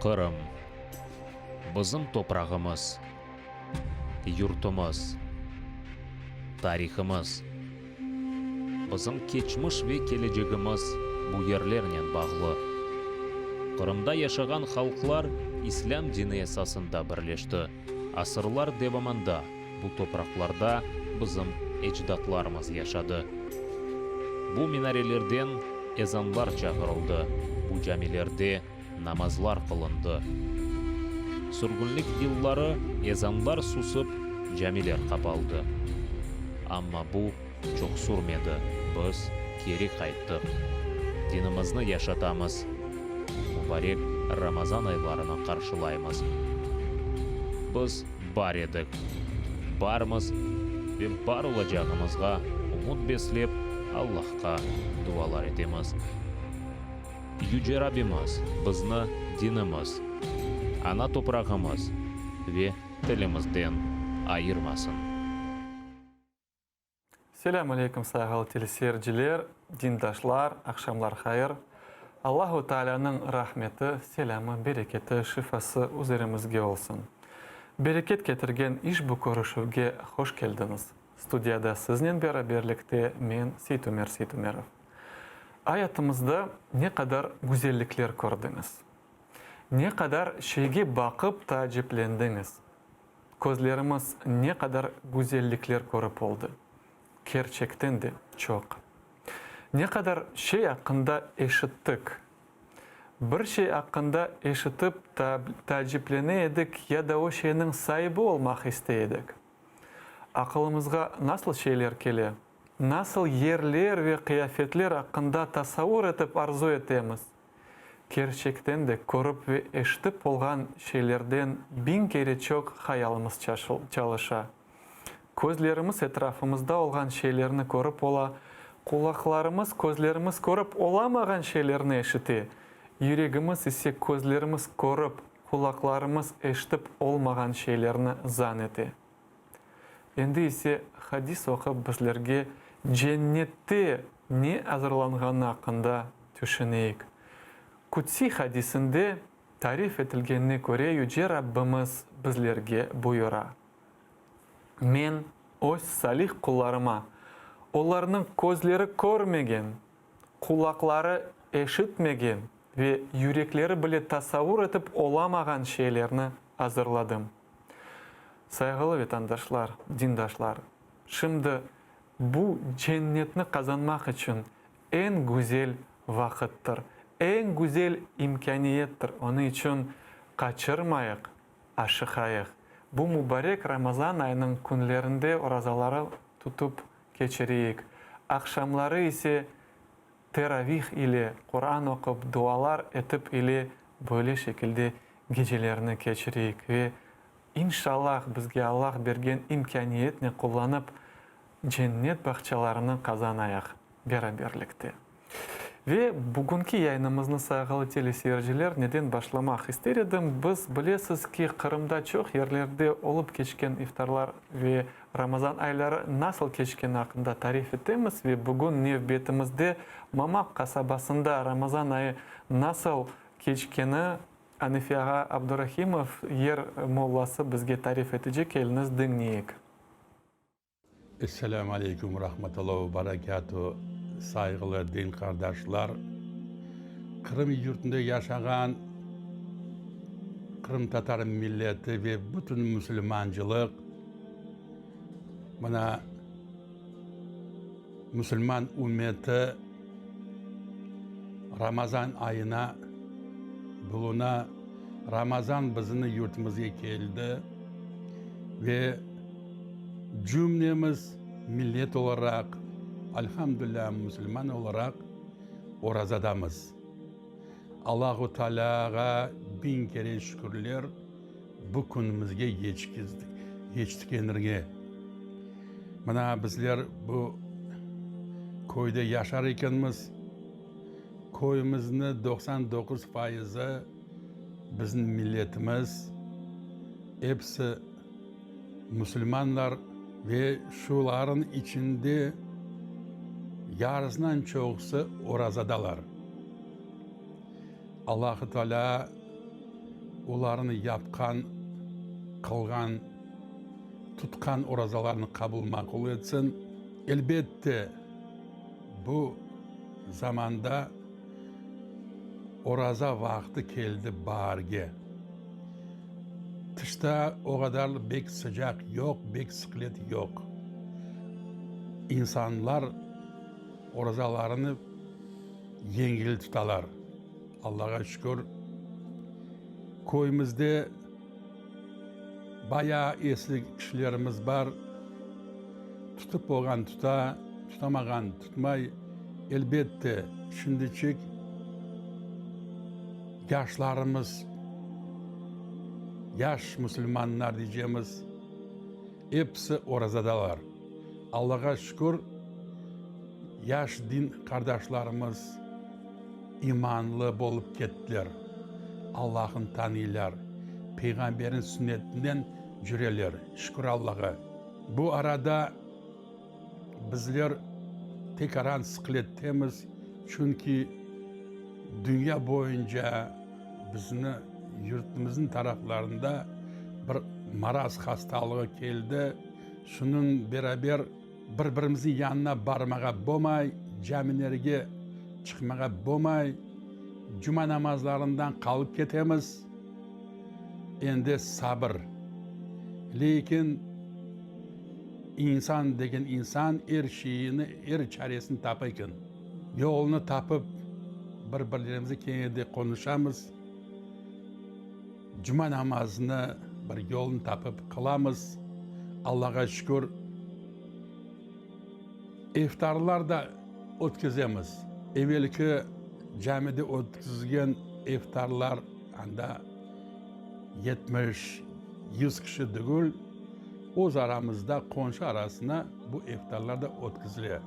Qırım. Bizim toprağımız, yurtumız, tarihımız. Bizim keçmiş ve kelecegimiz bu yerlernen bağlı. Qırımda yaşağan halqlar İslâm dini esasında birleşti. Asırlar devamında bu topraqlarda bizim ecdatlarımız yaşadı. Bu minarelerden ezanlar çağırıldı, bu camilerde namazlar qılındı. Sürgünlik yılları ezanlar susıp, camiler qapaldı. Amma bu çoq sürmedi, biz keri qayttıq. Dinimizni yaşatamız, mubarek Ramazan aylarını qarşılaymız. Biz bar edik, barmız ve bar olacağımızğa ümüt beslep, Allahqa dualar etemiz. Yüce Rabbimiz bizni dinimiz, ana toprağımız ve tilimizden ayırmasın. Selâm aleyküm sayğılı teleseyirciler, dindaşlar, aqşamlar hayır. Allahu Taalânıñ rahmeti, selâmı, bereketi, şifası üzerimizge olsun. Bereket ketirgen işbu körüşüvge hoş keldiñiz. Studiyada siznen beraberlikte men, Seytumer Seytumerov. Ayatımızda ne qadar güzellikler kördiñiz? Ne qadar şeyge baqıp taaciplendiñiz? Közlerimiz ne qadar güzellikler körip oldı? Kerçekten de çoq. Ne qadar şey aqqında eşittik? Bir şey aqqında eşitip taaciplene edik ya da o şeyniñ saibi olmaq istey edik. Aqılımızğa nasıl şeyler kele? Nasıl yerler ve qıyafetler aqqında tasavur etip arzu etemiz? Kerçekten de körip ve eşitip olğan şeylerden biñ kere çoq hayalımız çalışa. Közlerimiz etrafımızda olğan şeylerni körip ola, qulaqlarımız közlerimiz körip olamağan şeylerni eşite, yüregimiz ise közlerimiz körip, qulaqlarımız eşitip olmağan şeylerni zan ete. Endi ise hadis oqup bizlerge cennette ne azırlanğanı aqqında tüşüneyik. Qudsiy hadisinde tarif etilgenine köre Yüce Rabbimiz bizlerge buyura, Men Öz salih qullarıma, olarnıñ közleri körmegen, qulaqları eşitmegen ve yürekleri bile tasavur etip olamağan şeylerni azırladım. Sayğılı vetandaşlar, dindaşlar, şimdi bu cennetni qazanmaq içün eñ güzel vaqıttır, eñ güzel imkâniyettir, onıñ içün qaçırmayıq, aşıqayıq. Bu mubarek Ramazan ayınıñ künlerinde orazaları tutıp keçireyik, aqşamları ise teravih ile Quran oqup, dualar etip ile böyle şekilde gecelerni keçireyik ve İnşallah bizge Allah bergen imkâniyetni qullanıp cennet bağçalarını qazanayıq beraberlikte. Ve bugünki yayınımıznı sayğılı teleseyirciler neden başlamaq ister edim, biz bilesiz ki Qırımda çoq yerlerde olıp keçken iftarlar ve Ramazan ayları nasıl keçkeni aqqında tarif etemiz ve bugün nevbetimizde Mamaq qasabasında Ramazan ayı nasıl keçkeni Anefi ağa Abdurahimov, yer mollası bizge tarif etecek, keliñiz diñleyik. Esselâmu aleyküm ve rahmetulla ve berekâtu, sayğılı din qardaşlar! Qırım yurtunda yaşağan qırımtatar milleti ve bütün musulmancılıq mına musulman ümmeti Ramazan ayına buluna. Ramazan bizni yurtumızğa keldi ve cümlemiz millet olaraq, alhamdulilâ, musulman olaraq orazadamız. Allahu Tealâğa biñ kere şükürler, bu künümizge yetişkenirge. Mına bizler bu köyde yaşar ekenmiz, köyümüzni 99 fayızı bizim milletimiz, episi musulmanlar ve şuların içinde yarısından çoqusı orazadalar. Allahu Teala. olarnı yapqan, qılğan, tutqan orazalarını qabul maqul etsin. Elbette, bu zamanda oraza vaqtı keldi baarge. Tışta o qadar bek sıcaq yoq, bek sıqlet yoq. İnsanlar orazalarını yengil tutalar. Allağa şükür, köyümizde bayağı esli kişilerimiz bar. Tutıp olğan tuta, tutamağan tutmay. Elbette, şimdiçik yaşlarımız, yaş musulmanlar diycemiz, episi orazadalar. Allağa şükür, yaş din qardaşlarımız imanlı bolıp kettiler, Allah'ın tanıylar, Peyğamberniñ sünnetinden cüreler, şükür Allah'a. Bu arada bizler tekaran sıqlettemiz, çünki dünya boyunca bizni yurtumıznıñ taraflarında bir maraz hastalığı keldi, şunıñ beraber bir-birimizniñ yanına barmağa bomay, camilerge çıqmağa bomay, cuma namazlarından qalıp ketemiz. Endi sabır. Leykin insan degen insan er şeyini, er çaresini tapa eken. Yolunı tapıp, bir-birlerimizni kene de qonuşamız. Cuma namazını bir yolunı tapıp qılamız. Allağa şükür, iftarlar da ötkizemiz. Evelki camide ötkizgen iftarlar anda 70, 100 kişi degil, öz aramızda, qonşu arasına bu iftarlar da ötkizile.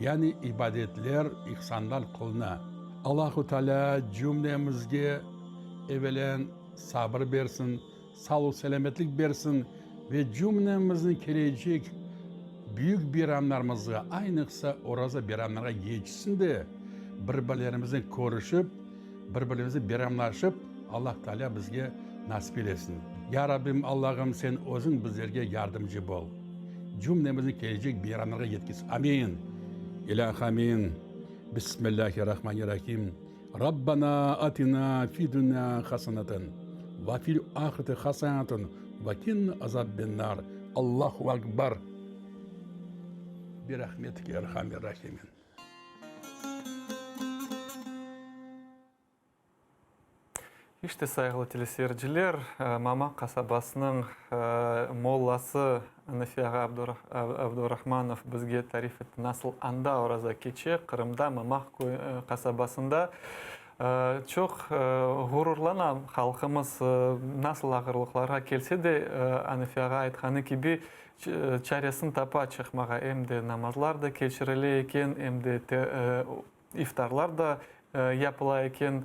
Yani ibadetler, ihsanlar qılına. Allahu Teala cümlemizge evelen sabır bersin, sağlıq-selâmetlik bersin ve cümlemizni kelecek büyük bayramlarımızğa, aynıqsa Oraza bayramlarğa yetişsin de, bir-birlerimiznen körüşip, bir-birlerimiznen bayramlaşıp, Allah Teala bizge nasip eylesin. Ya Rabbim, Allahım, Sen Özüñ bizlerge yardımcı bol. Cümlemizni kelecek bayramlarğa yetkiz. Amin. İlâhi amin. Bismillâhi-rahmani-rahim. Rabbana atina fi dünya hasanatan ve fil ahireti hasanatan ve kinna azabben-nar. Allahu akbar. Bi rahmetike ya erhamer rahimin. İşte, sayğılı teleseyirciler, Mamaq qasabasınıñ mollası Anafi ağa Abdurahmanov bizge tarif etti, nasıl anda oraza keçe, Qırımda, Mamaq qasabasında. Çoq ğururlanam, halqımız nasıl ağırlıqlarğa kelse de, Anafi ağa aytqanı kibi, çaresini tapa çıqmağa, em de namazlar da keçirile eken, em de İftarlar da yapıla eken.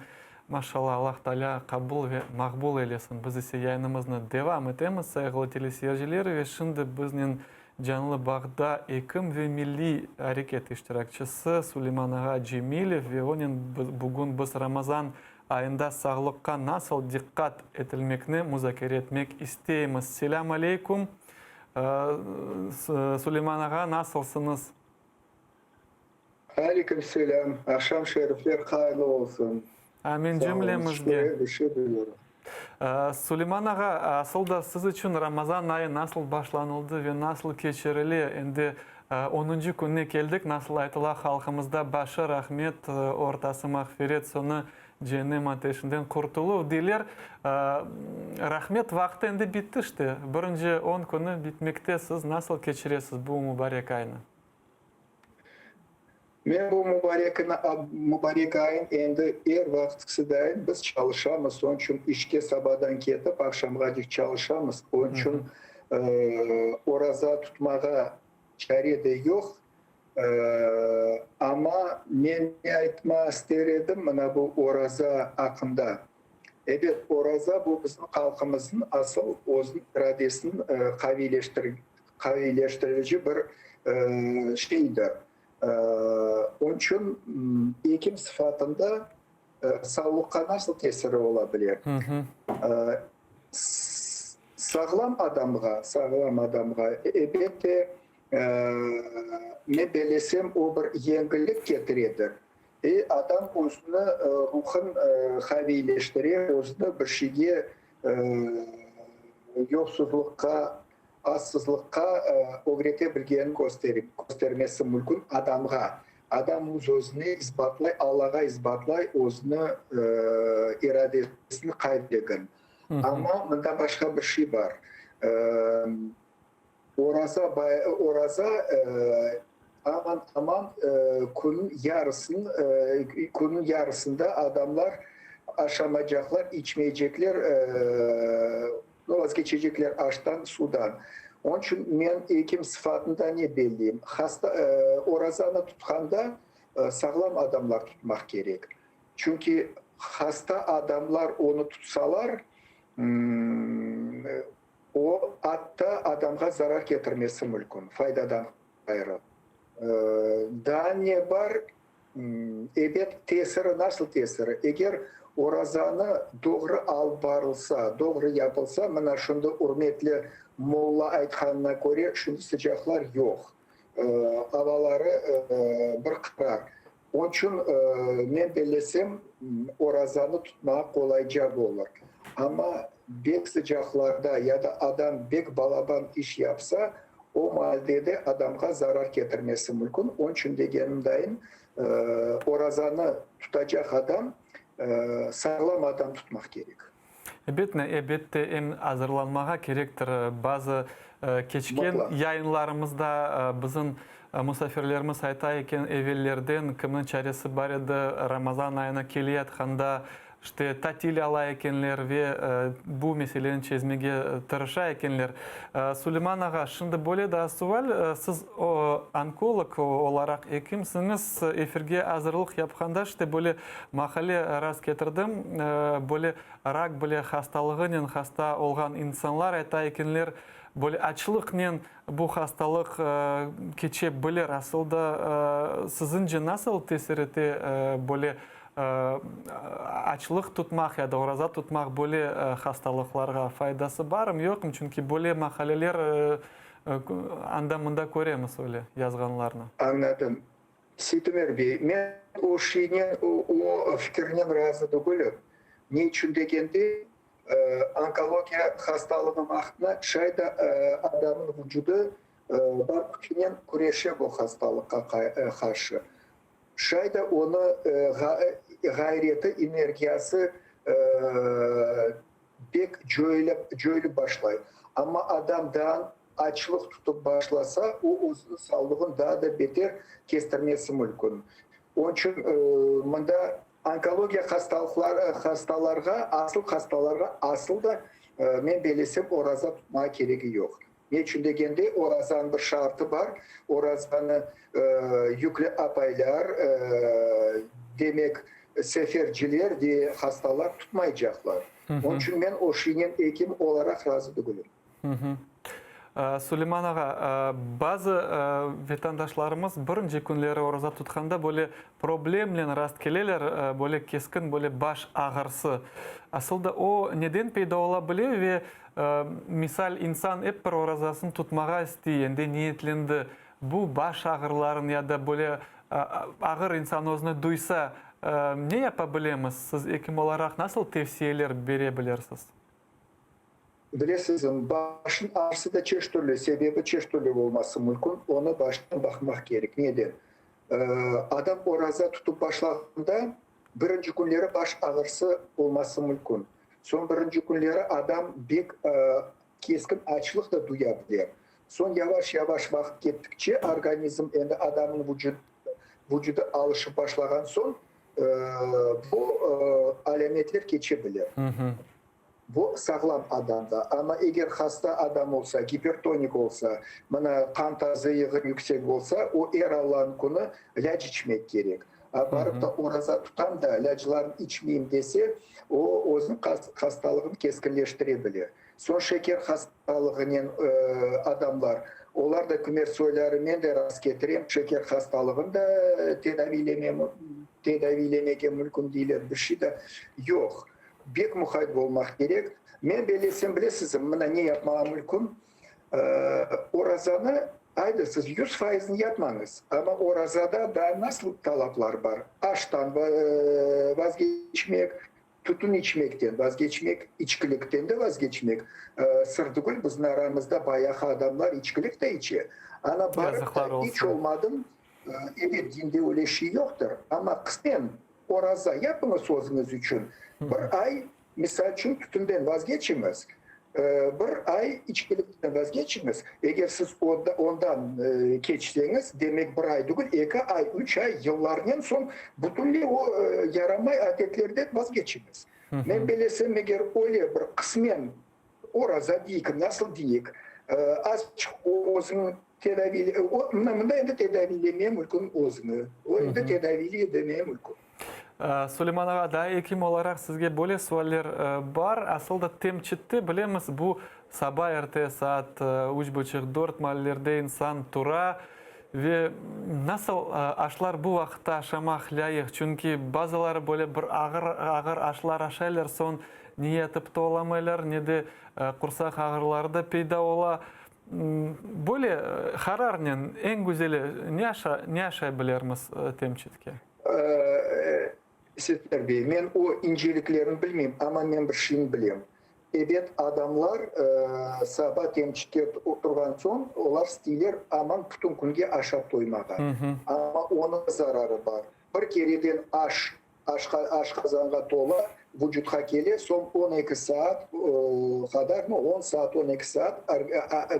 Maşallah, Allah Taalâ qabul ve maqbul eylesin. Biz ise yayınımıznı devam etemiz, sayğılı teleseyirciler, ve şimdi biznen canlı bağda ekim ve milliy areket iştirakçisi Suleyman ağa Cemilev ve onen bugün biz Ramazan ayında sağlıqqa nasıl diqqat etilmekni muzakere etmek isteymiz. Selâm aleykum, Suleyman ağa, nasılsıñız? Aleyküm selâm, aqşam şerifler hayırlı olsun. Amin cümlemizge. Suleyman ağa, asıl da siz içün Ramazan ayı nasıl başlanıldı ve nasıl keçirile? Endi onuncı kününe keldik, nasıl aytıla halqımızda, başı rahmet, ortası mağfiret, soñu cennem ateşinden qurtuluv deyler. Rahmet vaqtı endi bitti işte, birinci on künü bitmekte, siz nasıl keçiresiz bu mubarek aynı? Men bu mubarek ayın endi er vaqıtkisi dayın biz çalışamız, onıñ içün işke sabadan ketip aqşamğacıq çalışamız, onıñ içün oraza tutmağa çare de yoq. Amma men ne aytma ister edim mına bu oraza aqqında. Ebet, oraza bu bizim halqımıznıñ asıl özüniñ iradesini qaviyleştirici bir şeydir. Onıñ içün ekim sıfatında. Savlıqqa nasıl tesiri ola bile? Sağlam adamğa, sağlam adamğa, elbette, men bellesem, o bir yengillik ketiredir. E, adam özüni, ruhın qaviyleştire, özüni bir şeyge, yoqsuzlıqqa, azsızlıqqa ögrete bilgenini köstermesi mümkün adamğa. Adam öz-özüne isbatlay, Allağa isbatlay özüni, iradesini qaviligin. Amma mında başqa bir şey bar. Oraza oraza aman-aman künniñ yarısın, künniñ yarısında adamlar aşamacaqlar, içmeycekler, vazgeçecekler aştan, sudan. Onıñ içün men ekim sıfatında ne belleyim? Hasta, orazanı tutqanda sağlam adamlar tutmaq kerek. Çünki hasta adamlar onı tutsalar, O, atta adamğa zarar ketirmesi mülkün, faydadan ğayrı. Daa ne bar? Ebet, tesiri, nasıl tesiri? Eger orazanı doğru alıp barılsa, doğru yapılsa, mına şimdi ürmetli molla aytqanına köre, şimdi sıcaqlar yoq, avaları bir qarar. Onıñ içün, men bellesem, orazanı tutmağa qolayca olur. Amma bek sıcaqlarda ya da adam bek balaban iş yapsa, o maalde de adamğa zarar ketirmesi mümkün. Onıñ içün, degenim dayın, orazanı tutacaq adam, sağlam adam tutmaq kerek. Ebetne, ebette, em azırlanmağa kerektir. Bazı keçken yayınlarımızda bizim musafirlerimiz ayta eken, evellerden kimniñ çaresi bar edi, Ramazan ayına keleyatqanda, işte, tatil ala ekenler ve bu meseleni çezmege tırışa ekenler. Suleyman ağa, şimdi böyle daa sual, siz onkolog olaraq ekimsiñiz, efirge azırlıq yapqanda, işte, böyle Maqale rast ketirdim. Böyle rak bile hastalığınen hasta olğan insanlar ayta ekenler, böyle açlıqnen bu hastalıq keçe bilir. Asıl da siziñce nasıl tesir ete böyle açlıq tutmaq ya da oraza tutmaq böyle hastalıqlarğa faydası barmı, yoqmı? Çünki böyle maqaleler anda-mında köremiz öyle yazğanlarnı. Añladım. Seytumer bey, men o şeynen, o fikirnen razı degülim. Ne içün degende, onkologiya hastalığı vaqtında şay da adamnıñ vucudı bar küçünen küreşe bu hastalıqqa qarşı. Şay da onı ğayreti, energiyası pek coyulıp başlay. Amma adam daa açlıq tutıp başlasa, o özüniñ sağlığını daa da beter kestirmesi mümkün. Onıñ içün mında onkologiya hastalarğa, asıl hastalarğa asıl da, men bellesem, oraza tutmağa keregi yoq. Ne içün degende, orazanıñ bir şartı bar, orazanı yüklü apaylar, demek, seferciler ve hastalar tutmaycaqlar. Onıñ içün men o şeynen ekim olaraq razı degülim. Suleyman ağa, bazı vetandaşlarımız birinci künleri oraza tutqanda böyle problemnen rast keleler, böyle keskin böyle baş ağırsı. Asıl da o neden peyda ola bile ve, misal, insan ep bir orazasını tutmağa istey, endi niyetlendi, bu baş ağırların ya da böyle ağır insan özüni duysa, ne yapa bilemiz? Siz ekim olaraq nasıl tevsiyeler bere bilirsiz? Bilesiz, başnıñ ağrısı da çeşit türlü, sebebi çeşit türlü olması mümkün, onı baştan baqmaq kerek. Neden? Adam oraza tutıp başlağanda, birinci künleri baş ağrısı olması mümkün. Soñ birinci künleri adam bek keskin açlıq da duya bile. Soñ yavaş-yavaş vaqıt kettikçe organizm, endi adamnıñ vucudı alışıp başlağan soñ, bu alâmetler keçe bilir. Bu sağlam adamda. Amma eger hasta adam olsa, gipertonik olsa, mına qan tazıyığı yüksek olsa, o er Allanıñ künü ilâc içmek kerek. A barıp da oraza tutam da, ilâclarnı içmeyim dese, o özüniñ hastalığını keskinleştire bile. Soñ şeker hastalığınen adamlar. Olar da kümer soyları men de rast ketirem, şeker hastalığını da tedaviylemege mümkün deyler, bir şey de yoq. Bek muqayt bolmaq kerek. Men bellesem, bilesizmi, mına ne yapmağa mümkün? Orazanı, aydı, siz yüz faizini yapmañız, amma orazada daa nasıl talaplar bar? Aştan vazgeçmek, Tütün içmekten vazgeçmek, içkilikten de vazgeçmek. Sır tügül, bizim aramızda bayağı adamlar içkilik de içe. Ana, barıp da iç olmadım, ebet, dinde öyle şey yoqtır, amma qısmen oraza yapıñız özüñiz içün. Bir ay, misal içün, tütünden vazgeçiñiz, bir ay içkilikten vazgeçiñiz. Eger siz ondan keçseñiz, demek bir ay tügül, eki ay, üç ay, yıllarnen soñ bütünley o yaramay adetlerden vazgeçiñiz. Men belesem, eger öyle bir qısmen oraza deyik, nasıl deyik, azçıq özüñ tedaviy, mına mında endi tedaviyleme mümkün özüñi, o endi tedaviyley demeye mümkün. Suleyman ağa, daa ekim olaraq sizge böyle sualler bar. Asıl da temçitte bilemiz, bu saba erte saat üç buçuq, dört mallerde insan tura ve nasıl aşlar bu vaqıtta aşamaq lâyıq? Çünki bazıları böyle bir ağır, ağır aşlar aşaylar, soñ ne yatıp ta olamaylar, ne de qursaq ağrıları da peyda ola. Böyle qararnen eñ güzeli ne aşa, ne aşay bilermiz temçitke? Settar bey, men o inceliklerini bilmeyim, amma men bir şeyni bilem. Ebet, adamlar saba temçitke oturğan soñ, olar isteyler aman bütün künge aşap toymağa. Amma onıñ zararı bar. Bir kereden aş aşqazanğa tola, vucutqa kele, soñ 12 saat qadar, no, on saat, 12 saat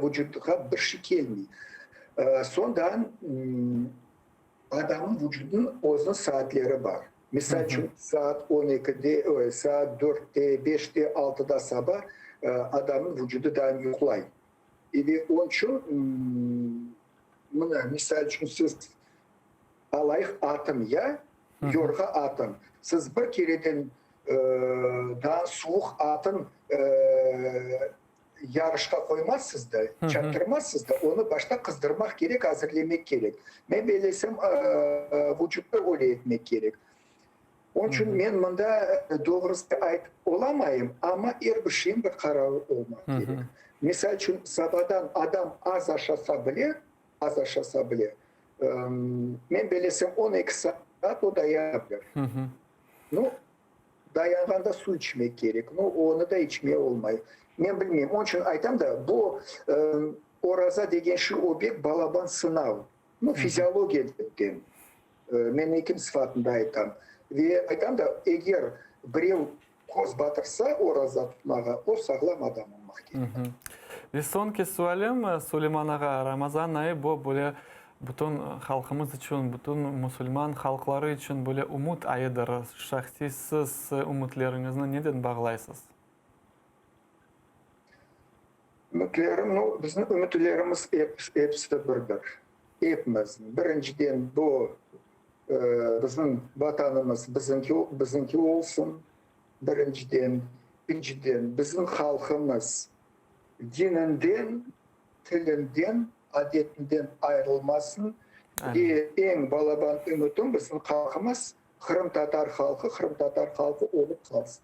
vucutqa bir şey kelmey. Soñdan adamnıñ vucudınıñ özüniñ saatleri bar. Misal içün, saat on ekide, saat dörtte, beşte, altıda saba adamnıñ vucudı daa yuqlay. Ve onıñ içün, mına, misal içün, siz Alayıq atın ya, yorğa atın. Siz bir kereden daa suvuq atın yarışqa qoymazsız da, çaptırmazsız da, onı başta qızdırmaq kerek, azırlemek kerek. Men bellesem, vucutta öyle etmek kerek. Onıñ içün men mında doğrusı aytıp olamayım, amma er bir şeyniñ bir qararı olmaq kerek. Misal içün, sabadan adam az aşasa bile, az aşasa bile, Men belesem, 12 saat o dayana bilir. Nu, dayanğanda suv içmek kerek. Nu, onı da içmeye olmay. Men bilmeyim. Onıñ içün aytam da, bu oraza degen şey, o bek balaban sınav. Nu, fiziologiya ceetten. Men ekim sıfatında aytam. Ve aytam da, eger birev Köz batırsa oraza tutmağa, o sağlam adam olmaq kerek. Ve soñki sualim, Suleyman ağa, Ramazan ayı bu böyle bütün halqımız içün, bütün musulman halqları içün böyle ümüt ayıdır. Şahsiy siz ümütleriñizni neden bağlaysız? Ümütlerim, nu, bizim ümütlerimiz episi birdir. Epimizniñ. Birinciden, bu Bizim Vatanımız bizimki, bizimki olsun, birinciden. Ekinciden, bizim halqımız dininden, tilinden, adetinden ayırılmasın. Ve eñ balaban ümütim, bizim halqımız qırımtatar halqı, qırımtatar halqı olıp qalsın.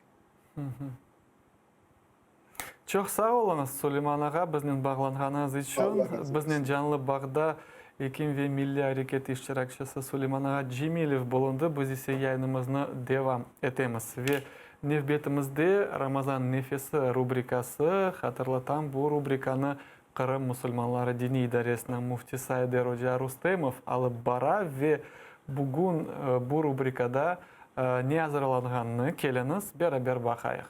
Çoq sağ oluñız, Suleyman ağa, biznen bağlanğanıñız içün. Biznen canlı bağda ekim ve milliy areket iştirakçisi Suleyman ağa Cemilev bulundı. Biz ise yayınımıznı devam etemiz. Ve nevbetimizde Ramazan nefesi rubrikası. Hatırlatam, bu rubrikanı Qırım musulmanları diniy idaresiniñ müftisi Ayder oca Rustemov alıp bara ve bugün bu rubrikada ne azırlanğanını keliñiz beraber baqayıq.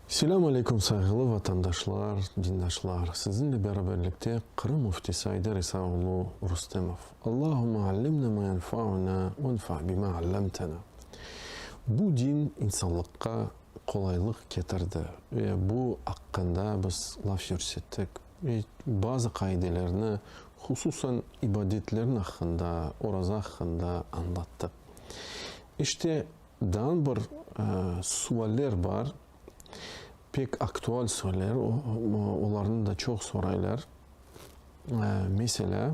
Selâm aleyküm sayğılı vatandaşlar, dindaşlar! Sizinle beraberlikte Qırım Müftisi Ayder İsa oğlu Rustemov. Allahümme allimna ma yenfa'una venfa' bima allamtena. Bu din insanlıqqa qolaylıq ketirdi ve bu aqqında biz laf yürsettik ve bazı qaidelerni, Hususan ibadetlerniñ aqqında, oraza aqqında añlattıq. İşte, daa bir sualler bar, pek aktual sualler, olarnı da çoq soraylar. Meselâ,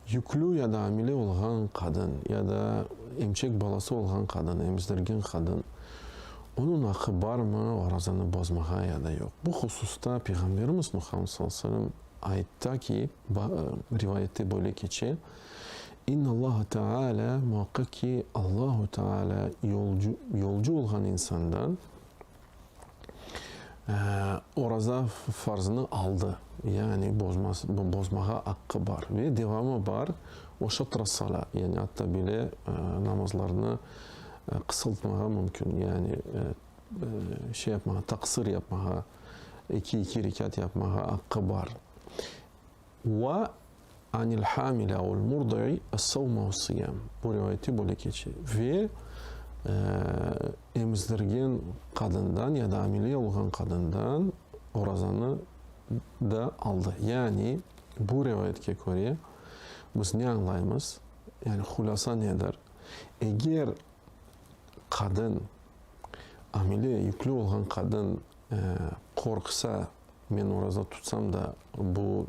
yüklü ya da amile olğan qadın, ya da emçek balası olğan qadın, emizdirgen qadın, onıñ aqqı barmı orazanı bozmağa ya da yoq? Bu hususta Peyğamberimiz Muhammed sallallahu aleyhi ve sellem Aytta ki, rivayette böyle keçe, İnnallaha Teala, muaqqaq ki, Allahu Teala yolcu, yolcu olğan insandan oraza farzını aldı, yani bozmaz, bozmağa aqqı bar. Ve devamı bar, ve şatra sala, yani atta bile namazlarnı qısıltmağa mümkün, yani şey yapmağa, taqsır yapmağa, eki-eki rekât yapmağa aqqı bar. Ve anil hamili avul murdi'i es-savme ve's-siyam. Bu rivayette böyle keçe. Ve emizdirgen qadından ya da amile olğan qadından orazanı da aldı. Yani bu rivayetke köre biz ne añlaymız? Yani hulâsa nedir? Eger qadın, amile, yüklü olğan qadın qorqsa, men oraza tutsam da, bu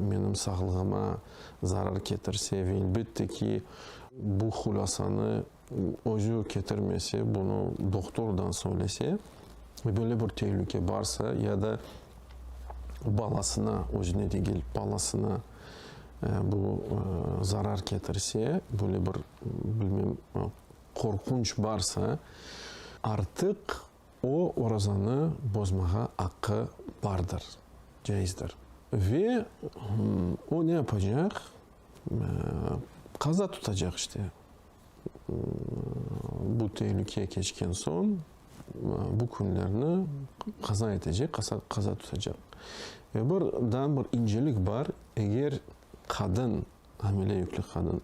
menim sağlığıma zarar ketirse ve elbette ki, bu hulâsanı özü ketirmese, bunı doktordan söylese ve böyle bir tehlüke barsa ya da balasına, özüne degil, balasına bu zarar ketirse, böyle bir, bilmem, qorqunç barsa, artıq o orazanı bozmağa aqqı bardır, caizdir. Ve o ne yapacaq? Qaza tutacaq işte. Bu tehlüke keçken soñ bu künlerni qaza etecek, qaza tutacaq. Ve bir daa bir incelik bar, eger qadın Amile yüklü qadın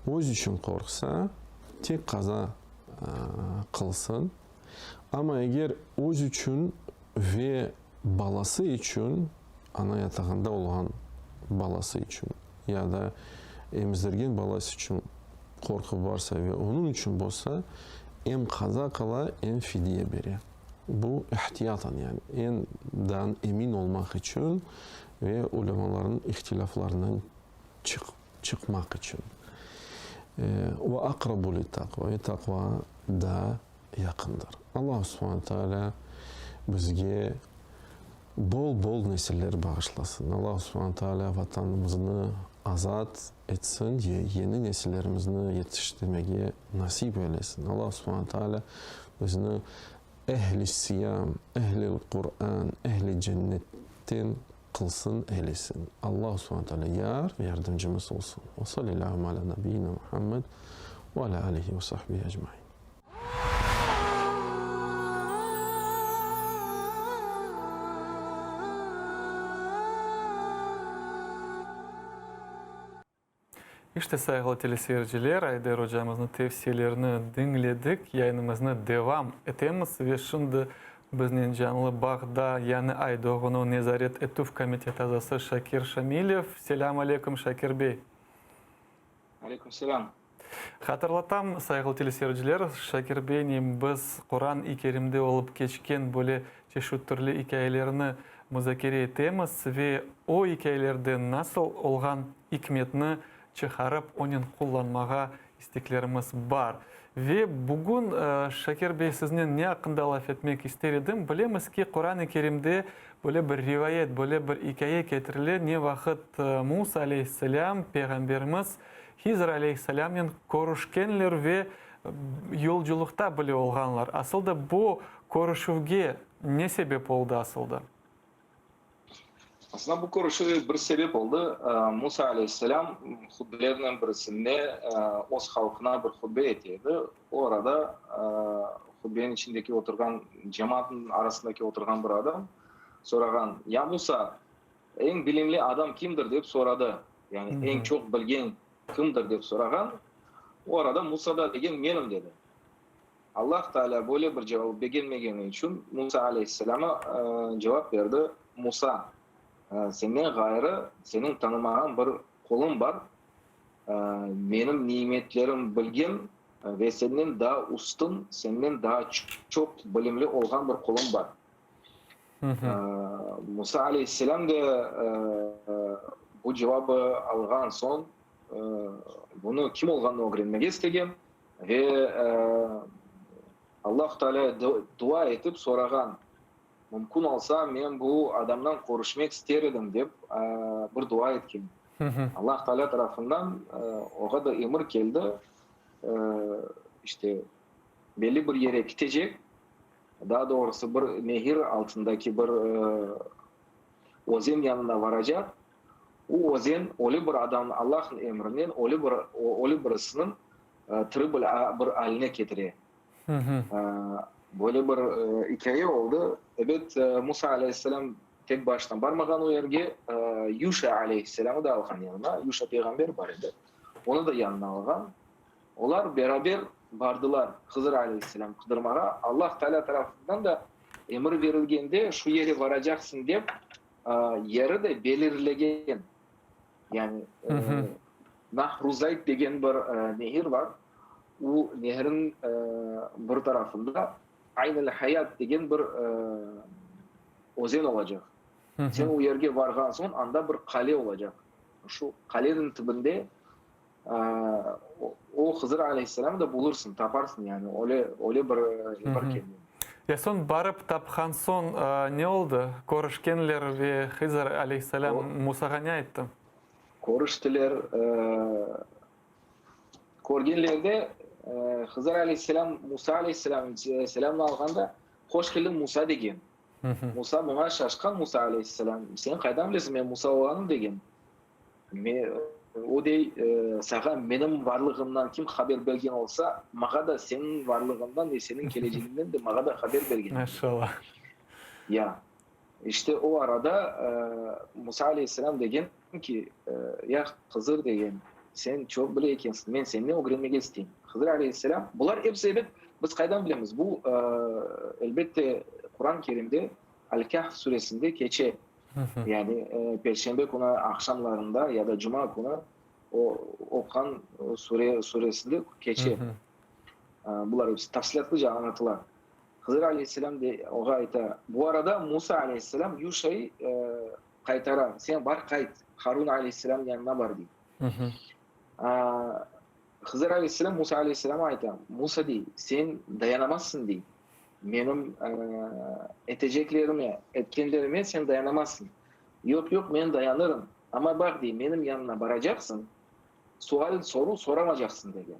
öz içün qorqsa, tek qaza qılsın, amma eger öz içün ve balası içün, ana yatağında olğan balası içün ya da emizdirgen balası içün qorqu barsa ve onıñ içün bolsa, em qaza qıla, em fidye bere. Bu ihtiyatan, yani eñ daa emin olmaq içün ve ulemalarnıñ ihtilâflarından çıqmaq içün. Ve aqrabu littaqva, ve taqva daa yaqındır. Allahu subhane teala bizge bol-bol nesiller bağışlasın. Allahu subhane teala Vatanımıznı azat etsin ve yeni nesillerimizni yetiştirmege nasip eylesin. Allahu subhane teala bizni Ehli siyam, ehlil Quran, ehli cennetten qılsın, eylesin. Allahu subhane teala yar ve yardımcımız olsun. Ve salillâhümme alâ nebiyyina Muhammed ve alâ âlihi ve sahbihi ecmaîn. İşte, sayğılı teleseyirciler, Ayder ocamıznıñ tevsiyelerini diñledik, yayınımıznı devam etemiz ve şimdi biznen canlı bağda Yañı Ay doğğunı nezaret etüv komiteti azası Şakir Şamilev. Selâm aleyküm, Şakir bey. Aleyküm selâm. Hatırlatam, sayğılı teleseyirciler, Şakir beynen biz Quran-i Kerimde olıp keçken böyle çeşit türlü ikâyelerni muzakere etemiz ve o ikâyelerden nasıl olğan ikmetni çıqarıp, onen qullanmağa isteklerimiz bar. Ve bugün, Şakir bey, siznen ne aqqında laf etmek ister edim? Bilemiz ki, Quran-ı Kerimde böyle bir rivayet, böyle bir ikâye ketirile, ne vaqıt Musa aleyhisselâm, peyğamberimiz, Hizr aleyhisselâmnen körüşkenler ve yolculıqta bile olğanlar. Asıl da bu körüşüvge ne sebep oldı asıl da? Aslında bu körüşüvge bir sebep oldı. Musa aleyhisselâm hutbelerniñ birisinde öz halqına bir hutbe ete edi. O arada hutbeniñ içindeki oturğan cemaatnıñ arasındaki oturğan bir adam sorağan, Ya Musa, eñ bilimli adam kimdir? dep soradı. Yani eñ çoq bilgen kimdir dep sorağan. O arada Musa da degen, Menim dedi. Allah Teala böyle bir cevabı begenmegeni içün Musa aleyhisselâma cevap berdi, Musa! Senden ğayrı, seniñ tanımağan bir qulum bar, menim nimetlerim bilgen ve senden daa üstün, senden daa çoq bilimli olğan bir qulum bar. Musa aleyhisselâm de bu cevabı alğan soñ, bunı kim olğanını ögrenmege istegen ve Allahu Tealâ dua etip sorağan, Mümkün olsa, men bu adamdan körüşmek ister edim, dep bir dua etken. Allah Tealâ tarafından oğa da emir keldi, işte, belli bir yere kitecek, daa doğrusı bir nehir altındaki bir özen yanına varacaq. O özen ölü bir adamnı, Allahnıñ emrinen ölü bir, ölü birisiniñ tiri bir aline ketire. Böyle bir ikâye oldı. Ebet, Musa aleyhisselâm tek başına barmağan o yerge, Yuşa aleyhisselâmı da alğan yanına, Yuşa peyğamber bar edi, onı da yanına alğan. Olar beraber bardılar Hızır aleyhisselâm qıdırmağa. Allah Tealâ tarafından da emir berilgende, şu yere varacaqsıñ dep, yeri de belirlegen. Yani Nahruzayt degen bir nehir bar. O nehirniñ bir tarafında Aynel-Hayat degen bir özen olacaq. Sen o yerge varğan soñ, anda bir qale olacaq. Şu qaleniñ tibinde o Hızır aleyhisselamı da bulursıñ, taparsıñ, yani öyle, öyle bir emir kelgen. Ya soñ barıp tapqan soñ ne oldı? Körüşkenler ve Hızır aleyhisselam Musağa ne ayttı? Körüştiler. Körgenlerde Hızır aleyhisselam Musa aleyhisselamnıñ selâmını alğanda, Hoş keldiñ, Musa, degen. Musa buña şaşqan, Musa aleyhisselam, Sen qaydan bilesiñ men Musa olğanım? degen. O dey, Sağa menim varlığımdan kim haber bergen olsa, mağa da seniñ varlığıñdan ve seniñ kelecegiñden de mağa da haber bergen. Maşallah. Ya, işte o arada Musa aleyhisselam degen ki, Ya Hızır, degen, sen çoq bile ekensiñ, men senden ögrenmege isteyim. Hızır aleyhisselam, bular episi ebet, biz qaydan bilemiz, bu, elbette, Quran-ı Kerimde Al-Kehf suresinde keçe. Yani perşembe künü aqşamlarında ya da cuma künü o oquğan sure suresinde keçe. Bular episi tafsilâtlıca añlatıla. Hızır aleyhisselâm de oğa ayta. Bu arada Musa aleyhisselâm Yuşayı qaytara, sen bar qayt, Harun aleyhisselâmnıñ yanına bar, dey. Hızır aleyhisselâm Musa aleyhisselâmğa ayta, Musa, dey, sen dayanamazsıñ, dey. Menim eteceklerime, etkenlerime sen dayanamazsıñ. Yoq, yoq, men dayanırım. Amma baq, dey, menim yanıma baracaqsıñ, sual, soru soramacaqsıñ, degen.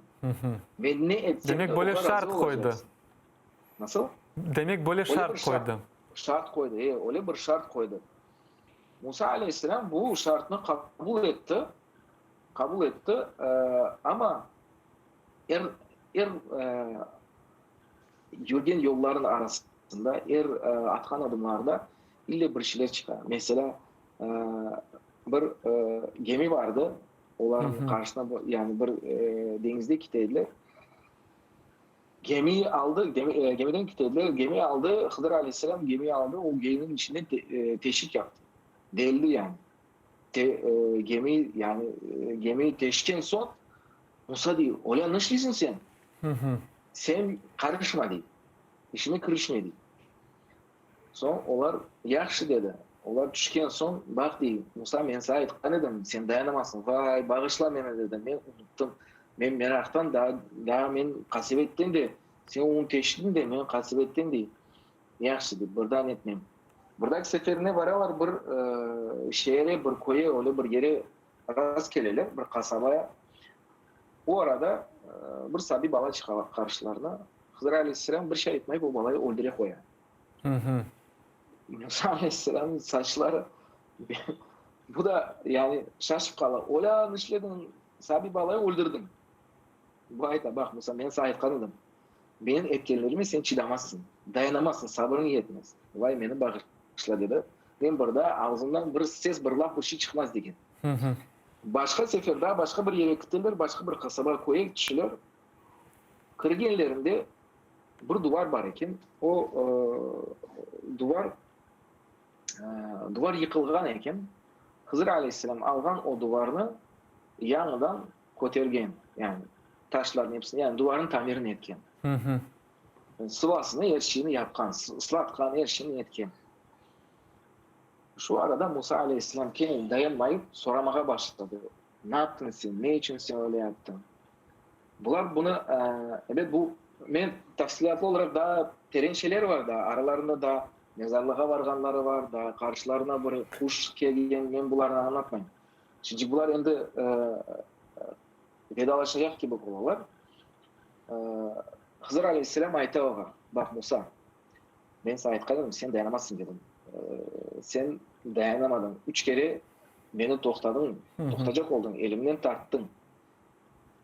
Men ne etsem de, Demek, böyle oğa razı şart qoydı. olacaqsıñ. Nasıl? Demek, böyle Öyle bir şart şart, qoydı. şart qoydı, e, öyle bir şart qoydı. Musa aleyhisselâm bu şartnı qabul etti, qabul etti, amma er, er Yürgen yollarnıñ arasında, er atqan adımlarda ille bir şeyler çıqa. Meselâ, bir gemi bardı, olarnıñ qarşısına, yani bir deñizde kete ediler. Gemi aldı, gemiden kete ediler, gemi aldı, Hıdır aleyhisselâm gemi aldı, o geminiñ içinde teşik yaptı, deldi yani. Gemi, yani gemi teşken soñ, Musa dey, Olâ, nişleysiñ sen? Sen qarışma, dey, işime kirişme, dey. Soñ olar, Yahşı, dedi. Olar tüşken soñ, Baq, dey, Musa, men saña aytqan edim, sen dayanamazsıñ. Vay, bağışla meni, dedi, men unuttım. Men meraqtan, daa, daa men qasevetten de, sen onı teştiñ de, men qasevetten, dey. Yahşı, dey, birdan etmem. Bir daki seferine baralar bir şeere, bir köye, öyle bir yere rast keleler, bir qasabaya. O arada bir sabiy bala çıqa qarşılarına. Hızır aleyhisselâm bir şey aytmayıp, o balayı öldüre qoya. Musa aleyhisselâmnıñ saçları bu da, yani, şaşıp qala. Olâ, nişlediñ, sabiy balayı öldürdiñ. Bu ayta, Baq, Musa, men saña aytqan edim, menim etkenlerime sen çıdamazsıñ, dayanamazsıñ, sabırıñ yetmez. Vay, meni bağışla, dedi. Men bir daa ağzımdan bir ses, bir laf, bir şey çıqmaz, degen. Başqa sefer daa başqa bir yere kiteler, başqa bir qasaba, köye tüşeler. Kirgenlerinde bir duvar bar eken. O duvar. Duvar yıqılğan eken. Hızır aleyhisselâm alğan o duvarnı yañıdan kötergen, yani taşlarnıñ episini, yani duvarnıñ tamirini etken. Sıvasını, er şeyini yapqan, ıslatqan, er şeyini etken. Şu arada Musa aleyhisselâm kene dayanmayıp soramağa başladı, Ne yaptıñ sen, ne içün sen öyle yaptıñ? Bular bunı, ebet, bu, men tafsilâtlı olaraq daa teren şeyler var daa, aralarında daa mezarlığa varğanları var, daa qarşılarına bir quş kelgen, men bularnı añlatmayım. Çünki bular endi vedalaşacaq kibi olalar. Hızır aleyhisselâm ayta oğa, Baq, Musa, men saña aytqan edim, sen dayanamazsıñ dedim. Sen dayanamadıñ, üç kere meni toqtadıñ, toqtacaq oldıñ, elimden tarttıñ.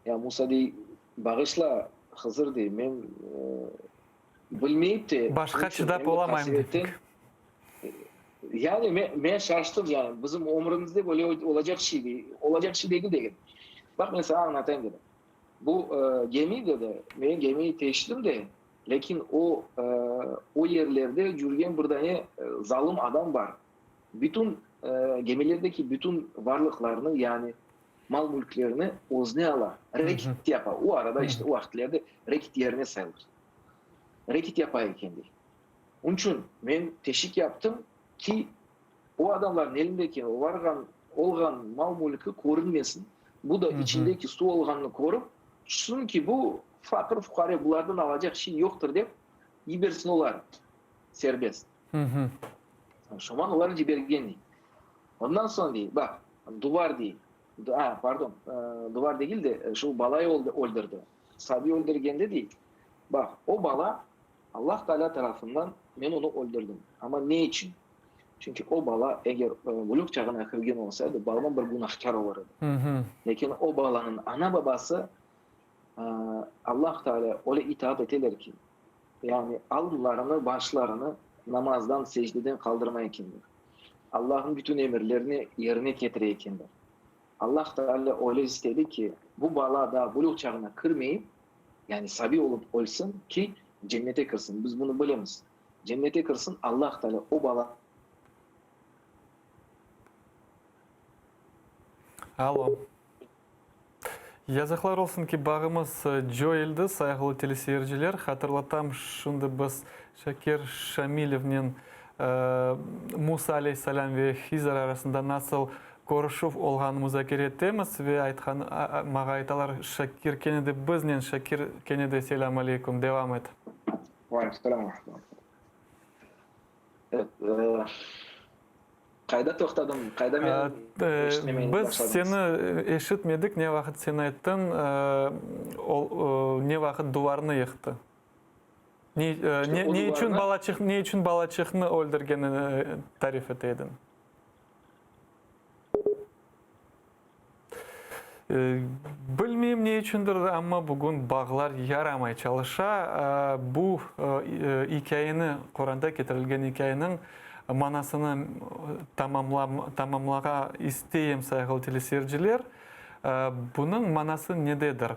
Ya Musa dey, bağışla, Hızır dey, men bilmeyip de, Başqa çıdap olamayım dedik. Yani men, men şaştım, yani bizim ömrümizde böyle olacaq şey dey, olacaq şey degil degen. Baq, men saña añlatayım dedi. Bu gemi dedi, men gemiyi teştim de, lâkin o, o yerlerde yürgen bir dane zalım adam bar. Bütün gemilerdeki bütün varlıqlarnı, yani mal-mülklerini özüne ala, reket yapa. O arada, işte, o vaqıtlerde reket yerine sayılır. Reket yapa eken, dey. Onıñ içün men teşik yaptım ki, o adamlarnıñ elindeki varğan, olğan mal-mülki körünmesin. Bu da içindeki suv olğanını körip, tüşsün ki, bu faqır-fuqare, bulardan alacaq şey yoqtır dep, yibersin olar serbest. Şoman olarnı cibergen, dey. Ondan soñ, dey, baq, duvar, dey, a, pardon, duvar degil de, şu balayı öldürdi. Sabiy öldürgende, dey, baq, o bala Allah Taalâ tarafından men onı öldürdim. Amma ne içün? Çünki o bala eger bülüq çağına kirgen olsa edi, balaman bir günahkâr olur edi. Lâkin o balanıñ ana-babası Allah Taalâ öyle itaat eteler ki, yani alınlarını, başlarını namazdan, secdeden qaldırmay ekenler. Allahnıñ bütün emirlerini yerine ketire ekenler. Allah Teala öyle istedi ki, bu bala daa buluğ çağına kirmeyip, yani sabiy olıp ölsin ki, cennete kirsin. Biz bunı bilemiz. Cennete kirsin, Allah Teala o bala. Alo. Yazıqlar olsun ki, bağımız coyuldı, sayğılı teleseyirciler. Hatırlatam, şimdi biz Şakir Şamilevnen Musa aleyhisselâm ve Hizr arasında nasıl körüşüv olğanını muzakere etemiz ve aytqan, mağa aytalar, Şakir kene de biznen. Şakir, kene de selâm aleyküm, devam et. Ve aleyküm selâm ve rahmetullah. Evet, Qayda toqtadım, qayda meni eşitmemege Biz başladıñız? seni eşitmedik, ne vaqıt sen ayttıñ, ne vaqıt duvarnı yıqtı? Ne, ne, ne içün balaçıq, ne içün balaçıqnı öldürgenini tarif ete ediñ? Bilmeyim ne içündir, amma bugün bağlar yaramay çalışa. Bu ikâyeni, Quranda ketirilgen ikâyeniñ manasını tamamlağa isteyim, sayğılı teleseyirciler. Bunıñ manası nededir?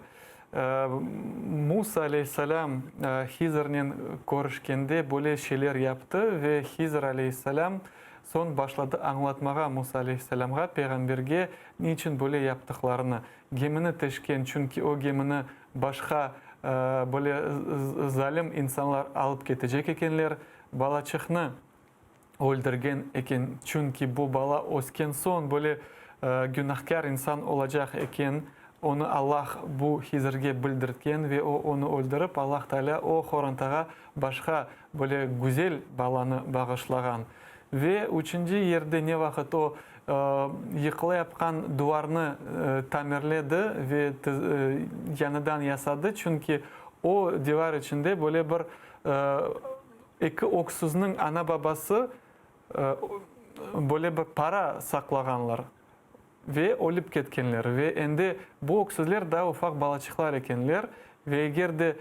Musa aleyhisselâm Hizrnen körüşkende böyle şeyler yaptı ve Hizr aleyhisselâm Soñ başladı añlatmağa Musa aleyhisselâmğa, peyğamberge, niçün böyle yaptıqlarını. Gemini teşken, çünki o gemini başqa böyle zalim insanlar alıp ketecek ekenler. Balaçıqnı öldürgen eken, çünki bu bala ösken soñ böyle günahkâr insan olacaq eken. Onı Allah bu Hizrge bildirtken ve o onı öldürip, Allah Teala o horantağa başqa böyle güzel balanı bağışlağan. Ve üçünci yerde ne vaqıt o, yıqılayapqan duvarnı tamirledi ve yañıdan yasadı, çünki o divar içinde böyle bir eki öksüzniñ ana-babası böyle bir para saqlağanlar. Ve ölip ketkenler. Ve endi bu öksüzler daa ufaq balaçıqlar ekenler. Ve eger de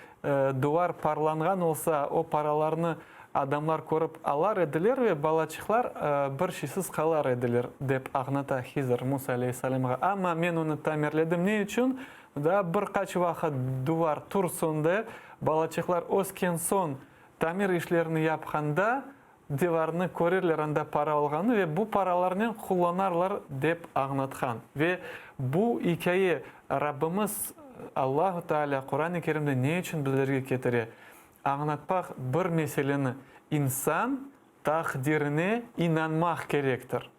duvar parlanğan olsa, o paralarnı adamlar körip alar ediler ve balaçıqlar bir şeysiz qalar ediler, dep añlata Hizr Musa aleyhisselâmğa. Amma men onı tamirledim. Ne içün? Daa bir qaç vaqıt duvar tursun de, balaçıqlar ösken soñ, tamir işlerini yapqanda. Divarnı körerler anda para olğanını ve bu paralarnen qullanarlar dep añlatqan. Ve bu ikâye Rabbimiz Allahu Teala Quran-ı Kerimde ne içün bizlerge ketire? Añlatpaq bir meseleni, insan taqdirine inanmaq kerektir.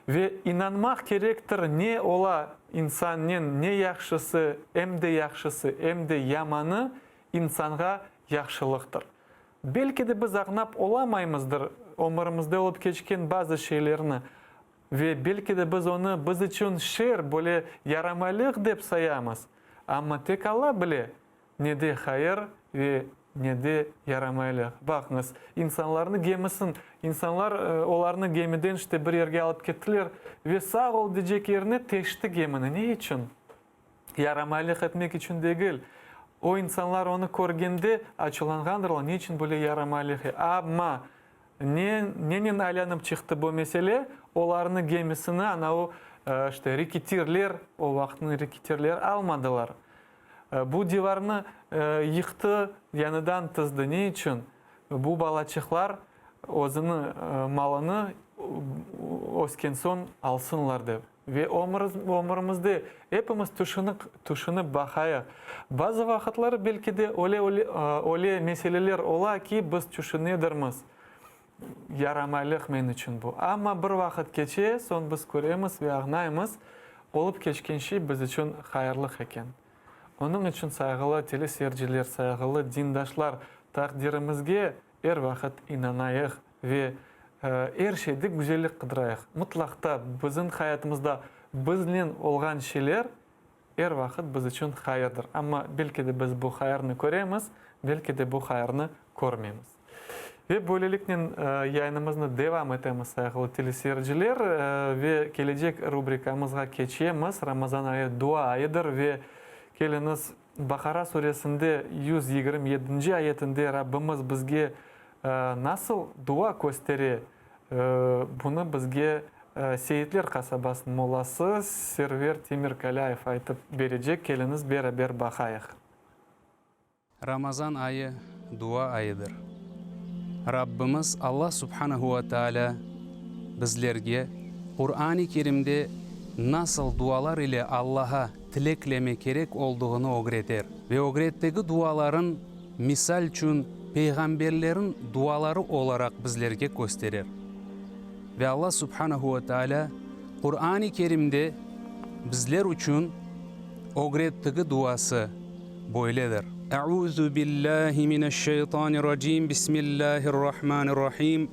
Ve inanmaq kerektir ne ola insannen ne yahşısı, em de yahşısı, em de yamanı insanğa yahşılıqtır. Belki de biz añlap olamaymızdır ömürimizde olıp keçken bazı şeylerni ve belki de biz onı biz içün şer, böyle yaramaylıq dep sayamız, amma tek Alla bile nede hayır ve nede yaramaylıq. Baqıñız, insanlarnı gemisin, insanlar olarnı gemiden işte bir yerge alıp kettiler ve sağ ol diycek yerine teşti gemini. Ne içün? Yaramaylıq etmek içün degil. O insanlar onı körgende açuvlanğandırlar, ne içün böyle yaramaylıq? Amma ne, nenen aylanıp çıqtı bu mesele? Olarnı gemisini anavı, işte, reketirler, o vaqıtnıñ reketirleri almadılar. Bu divarnı yıqtı, yañıdan tizdi. Ne içün? Bu balaçıqlar özüni malını ösken soñ alsınlar dep. Ve ömürimizde epimiz tüşünip baqayıq. Bazı vaqıtları belki de öyle meseleler ola ki, biz tüşünedirmiz, yaramaylıq men içün bu. Amma bir vaqıt keçe, soñ biz köremiz ve añlaymız, olıp keçken şey biz içün hayırlıq eken. Onıñ içün, sayğılı teleseyirciler, sayğılı dindaşlar, taqdirimizge Er vaqıt inanayıq ve er şeyde güzellik qıdırayıq. Mıtlaqta bizim hayatımızda biznen olğan şeyler er vaqıt biz içün hayırdır. Amma belki de biz bu hayırnı köremiz, belki de bu hayırnı körmeymiz. Ve böyleliknen yayınımıznı devam etemiz, sayğılı teleseyirciler, ve kelecek rubrikamızğa keçemiz. Ramazan ayı dua ayıdır ve keliñiz, Baqara suresinde 127-nci ayetinde Rabbimiz bizge nasıl dua köstere, bunı bizge Seyitler qasabasınıñ mollası Server Temirkalâyev aytıp berecek, keliñiz beraber baqayıq. Ramazan ayı dua ayıdır. Rabbimiz Alla subhanehu ve tealâ bizlerge Qur'an-ı Kerimde nasıl dualar ile Allağa tilekleme kerek olduğını ögreter ve ögrettigi duaların misalçün peyğamberlerin duaları olaraq bizlerge kösterer. Ve Alla subhanehu ve tealâ Qur'an-ı Kerimde bizler içün ögrettigi duası böyledir. Euzu billahi mineşşeytanirracim Bismillahirrahmanirrahim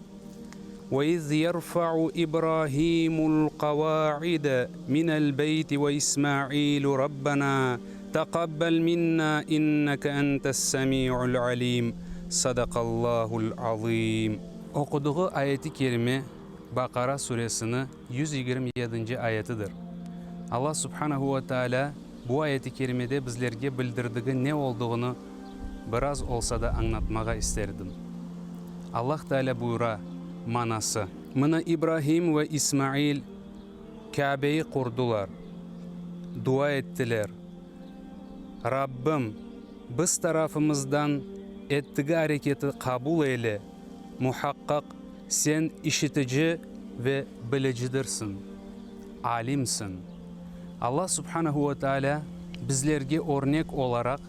Ve iz yerfa'u İbrahimul qavaide minel beyti ve İsmailu Rabbena taqabbel minna inneke entes semi'ul alim Sadakallahul azim. Oqudığı ayeti kerime Baqara suresini 127-nci ayetidir. Alla subhanehu ve teala bu ayeti kerimede bizlerge bildirdigi ne olduğını biraz olsa da añlatmağa isterdim. Allah Teala buyura, manası. Mına İbrahim ve İsmail Kâbeyi qurdular, dua ettiler, Rabbim, biz tarafımızdan ettigi areketi qabul eyle, muhaqqaq Sen işitici ve bilicidirsiñ, Alimsiñ. Alla subhanehu ve tealâ bizlerge örnek olaraq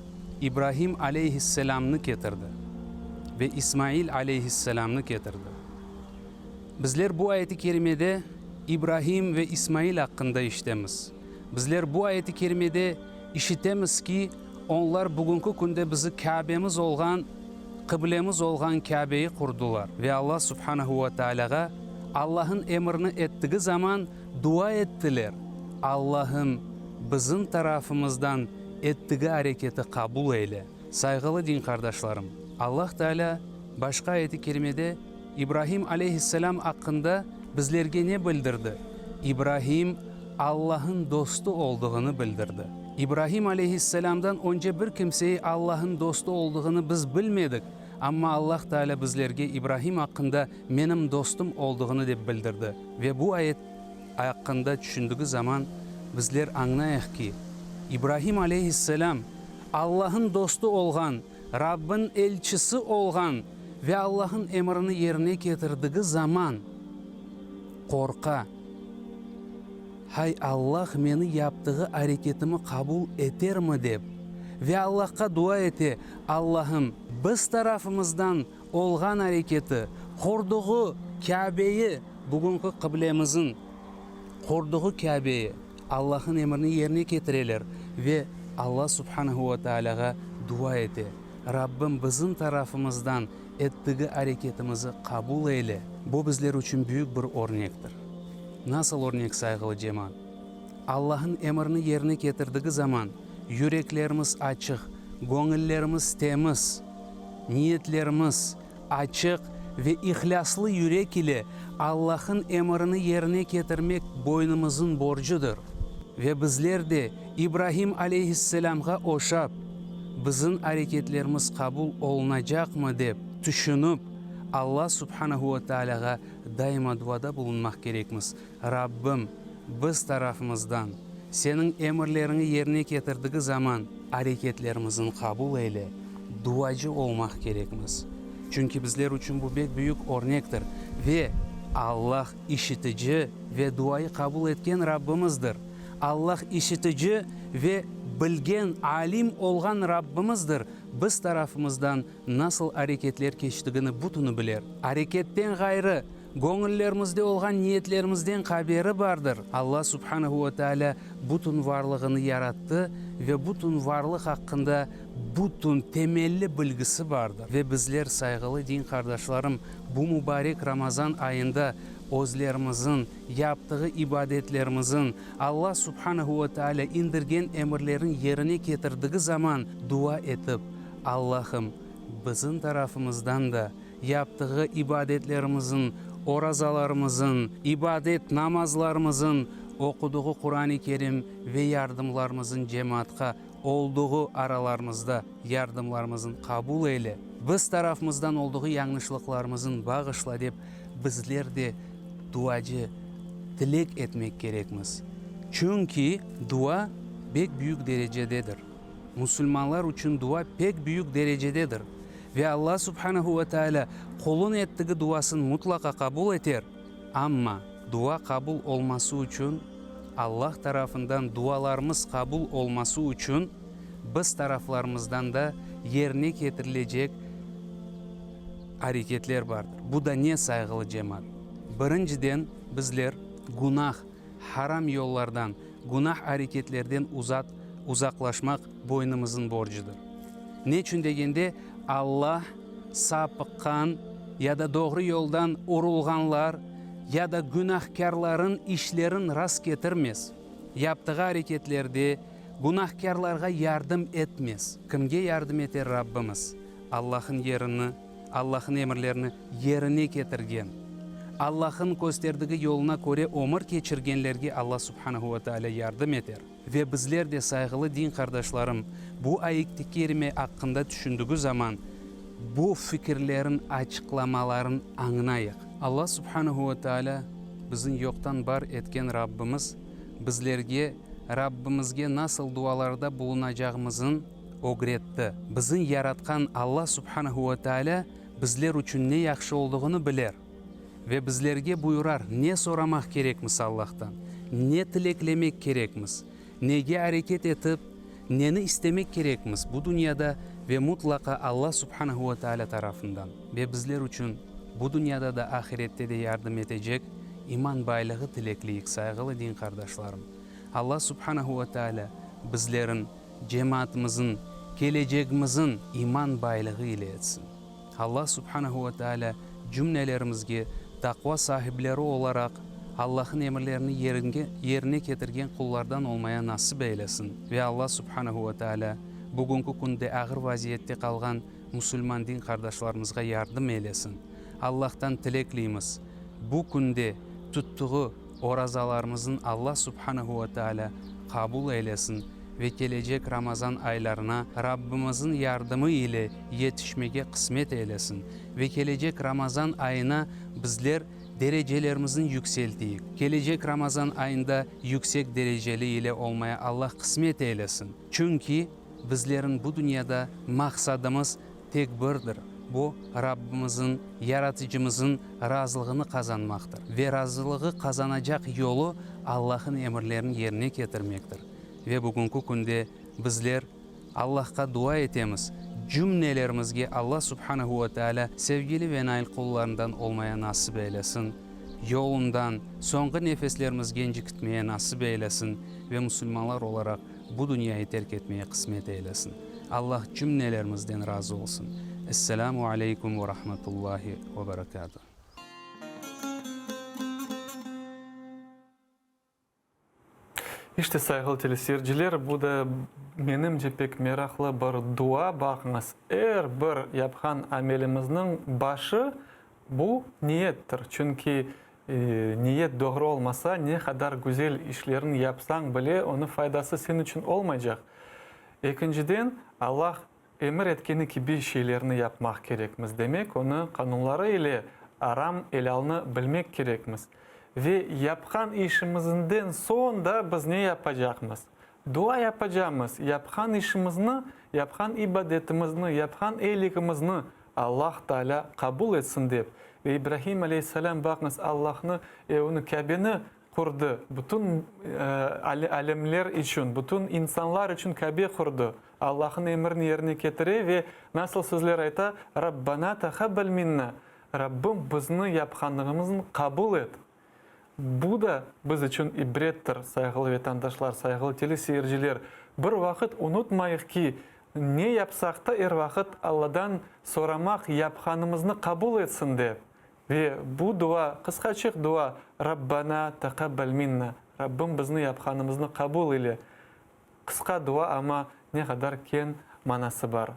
İbrahim aleyhisselâmnı ketirdi ve İsmail aleyhisselâmnı ketirdi. Bizler bu ayet-i kerimede İbrahim ve İsmail aqqında işitemiz. Bizler bu ayet-i kerimede işitemiz ki, onlar bugünki künde bizi Kâbemiz olğan, qıblemiz olğan Kâbeyi qurdular ve Alla subhanehu ve tealâğa Allahın emrini ettigi zaman dua ettiler, Allahım, bizim tarafımızdan ettigi areketi qabul eyle. Sayğılı din qardaşlarım, Allah Tealâ başqa ayet-i kerimede İbrahim aleyhisselâm aqqında bizlerge ne bildirdi? İbrahim Allahın dostu olduğını bildirdi. İbrahim aleyhisselâmdan önce bir kimseyi Allahın dostu olduğını biz bilmedik, amma Allah Tealâ bizlerge İbrahim aqqında menim dostum olduğını dep bildirdi. Ve bu ayet aqqında tüşündigi zaman bizler añnayıq ki, İbrahim aleyhisselâm Allahın dostu olğan, Rabbin elçisi olğan. Ve Allah'ın emrini yerine ketirdigi zaman qorqa, Hay, Allah meni yaptığı areketimi qabul etermi dep, ve Allahqa dua ete, Allahım, biz tarafımızdan olğan areketi, qurduğu Kâbeyi, bugünki qıblemizin qurduğu Kâbeyi, Allah'ın emrini yerine ketireler ve Alla Subhanehu ve Tealâğa dua ete, Rabbim bizim tarafımızdan ettigi areketimizi qabul eyle. Bu bizler içün büyük bir örnektir. Nasıl örnek, sayğılı cemaat? Allah'ın emrini yerine ketirdigi zaman yüreklerimiz açıq, göñüllerimiz temiz, niyetlerimiz açıq ve ihlâslı yürek ile Allah'ın emrini yerine ketirmek boynumızın borcudır. Ve bizler de İbrahim aleyhisselâmğa oşap, bizim areketlerimiz qabul olunacaqmı dep tüşünip, Alla subhanehu ve tealâğa daima duada bulunmaq kerekmiz, Rabbim, biz tarafımızdan Seniñ emirleriñi yerine ketirdigi zaman areketlerimizni qabul eyle, duacı olmaq kerekmiz. Çünki bizler içün bu bek büyük örnektir ve Allah işitici ve duayı qabul etken Rabbimizdir. Allah işitici ve bilgen, alim olğan Rabbimizdir, biz tarafımızdan nasıl areketler keçtigini bütüni biler. Areketten ğayrı, göñüllerimizde olğan niyetlerimizden haberi bardır. Alla subhanehu ve tealâ bütün varlığını yarattı ve bütün varlıq aqqında bütün temelli bilgisi bardır. Ve bizler, sayğılı din qardaşlarım, bu mubarek Ramazan ayında özlerimizin yaptığı ibadetlerimizin, Alla subhanehu ve tealâ indirgen emirlerin yerine ketirdigi zaman dua etip, Allahım, bizim tarafımızdan da yaptığı ibadetlerimizin, orazalarımızın, ibadet namazlarımızın, oqudığı Quran-ı Kerim ve yardımlarımızın cemaatqa olduğı aralarımızda yardımlarımızın qabul eyle, biz tarafımızdan olduğı yañlışlıqlarımızın bağışla dep bizler de duacı, tilek etmek kerekmiz. Çünki dua bek büyük derecededir. Musulmanlar içün dua pek büyük derecededir ve Alla subhanehu ve tealâ qulun ettigi duasın mutlaqa qabul eter, amma dua qabul olması içün, Allah tarafından dualarımız qabul olması içün biz taraflarımızdan da yerine ketirilecek areketler bardır. Bu da ne, sayğılı cemaat? Birinciden, bizler günah, Haram yollardan, günah areketlerden uzat, uzaqlaşmaq boynumızın borcudır. Neçün degende, Alla sapıqqan ya da doğru yoldan urulğanlar ya da günahkârların işlerin rast ketirmez, yaptığı areketlerde günahkârlarğa yardım etmez. Kimge yardım eter Rabbimiz? Allah'ın yerini, Allah'ın emirlerini yerine ketirgen, Allah'ın kösterdigi yoluna köre ömür keçirgenlerge Alla subhanehu ve teala yardım eter. Ve bizler de, sayğılı din qardaşlarım, bu ayet-i kerime aqqında tüşündigi zaman, bu fikirlerin açıqlamaların añnayıq. Alla subhanehu ve teala bizni yoqtan bar etken Rabbimiz bizlerge Rabbimizge nasıl dualarda bulunacağımızın ögretti. Bizni yaratqan Alla subhanehu ve tealâ bizler içün ne yahşı olduğını biler ve bizlerge buyurar ne soramaq kerekmiz Allahtan, ne tileklemek kerekmiz, nege areket etip, neni istemek kerekmiz bu dünyada ve mutlaqa Alla subhanehu ve tealâ tarafından ve bizler içün bu dünyada da ahirette de yardım etecek iman baylığı tilekleyik, sayğılı din qardaşlarım. Alla subhanehu ve tealâ bizlerin cemaatımızın, kelecegimizin iman baylığı ile etsin. Alla subhanehu ve tealâ cümlelerimizge taqva sahipleri olaraq Allahın emirlerini yerine ketirgen qullardan olmaya nasip eylesin ve Alla subhanehu ve tealâ bugünki künde ağır vaziyette qalğan musulman din qardaşlarımızğa yardım eylesin. Allahtan tilekliymiz, bu künde tuttuğı Orazalarımıznı Alla subhanehu ve tealâ qabul eylesin ve kelecek Ramazan aylarına Rabbimizin yardımı ile yetişmege qısmet eylesin ve kelecek Ramazan ayına bizler derecelerimizni yükselteyik. Kelecek Ramazan ayında yüksek dereceli ile olmaya Alla qısmet eylesin. Çünki bizlerin bu dünyada maqsadımız tek birdir. Bu, Rabbimizin, Yaratıcımızın razılığını qazanmaqtır. Ve razılığı qazanacaq yolu, Allahın emirlerini yerine ketirmektir. Ve bugünki künde bizler Allahqa dua etemiz, cümnelerimizge Allah subhanehu ve teala sevgili ve nail qullarından olmaya nasip eylesin, yolundan soñğı nefeslerimizgence kitmeye nasip eylesin ve musulmanlar olaraq bu dünyayı terk etmeye qısmet eylesin. Allah cümnelerimizden razı olsun. Esselamu aleykum ve rahmetullahi ve berekatuh. İşte, sayğılı teleseyirciler, bu da, menimce, pek meraqlı bir dua. Baqıñız, er bir yapqan amelimizniñ başı bu niyettir. Çünki niyet doğru olmasa, ne qadar güzel işlerni yapsañ bile, onıñ faydası sen içün olmaycaq. Ekinciden, Allah Emir etkeni kibi şeylerni yapmaq kerekmiz, demek, onı qanunları ile aram-elâlnı bilmek kerekmiz. Ve yapqan işimizinden soñ da biz ne yapacaqmız? Dua yapacamız, yapqan işimizni, yapqan ibadetimizni, yapqan eyiligimizni Allah Taalâ qabul etsin dep. Ve İbrahim aleyhisselâm, baqıñız, Allahnı evini, Kâbeni qurdı, bütün alemler içün, bütün insanlar içün Kâbe qurdı. Allahnıñ emrini yerine ketire ve nasıl sözler ayta, Rabbana taqabbal minna, Rabbim, bizni yapqanlığımıznı qabul et. Bu da biz içün ibrettir, sayğılı vetandaşlar, sayğılı teleseyirciler. Bir vaqıt unutmayıq ki, ne yapsaq da, er vaqıt Alladan soramaq, yapqanımıznı qabul etsin dep. Ve bu dua, qısqaçıq dua, Rabbana taqabbal minna, Rabbim, bizni yapqanımıznı qabul ile. Qısqa dua, amma ne qadar keñ manası bar.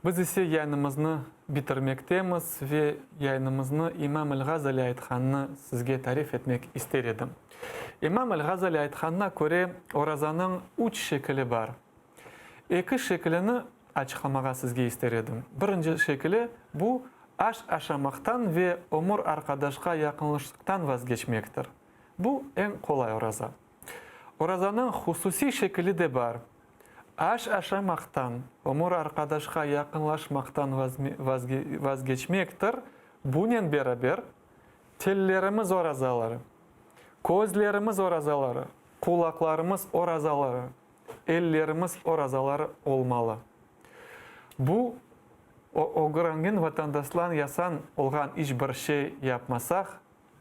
Biz ise yayınımıznı bitirmektemiz ve yayınımıznı İmam el-Ğazali aytqanını sizge tarif etmek ister edim. İmam el-Ğazali aytqanına köre, orazanıñ üç şekili bar. Eki şekilini açıqlamağa sizge ister edim. Birinci şekili, bu, aş aşamaqtan ve ömür arqadaşqa yaqınlaştıqtan vazgeçmektir. Bu, eñ qolay oraza. Orazanıñ hususiy şekili de bar. Aş aşamaqtan, ömür arqadaşqa yaqınlaşmaqtan vazgeçmektir, bunen beraber, tellerimiz orazaları, közlerimiz orazaları, qulaqlarımız orazaları, ellerimiz orazaları olmalı. Bu, ögrengen vatandaşlan yasan olğan iç bir şey yapmasaq,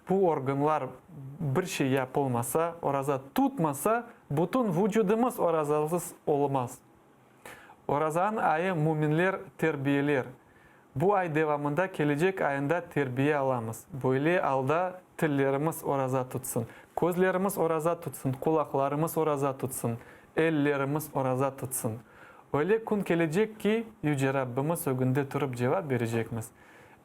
Bu organlar bir şey yapılmasa, oraza tutmasa, bütün vucudımız orazasız olmaz. Orazanıñ ayı müminler terbiyeler. Bu ay devamında kelecek ayında terbiye alamız. Böyle alda tillerimiz oraza tutsın, közlerimiz oraza tutsın, qulaqlarımız oraza tutsın, ellerimiz oraza tutsın. Öyle kün kelecek ki, Yüce Rabbimiz ögünde turıp cevap berecekmiz.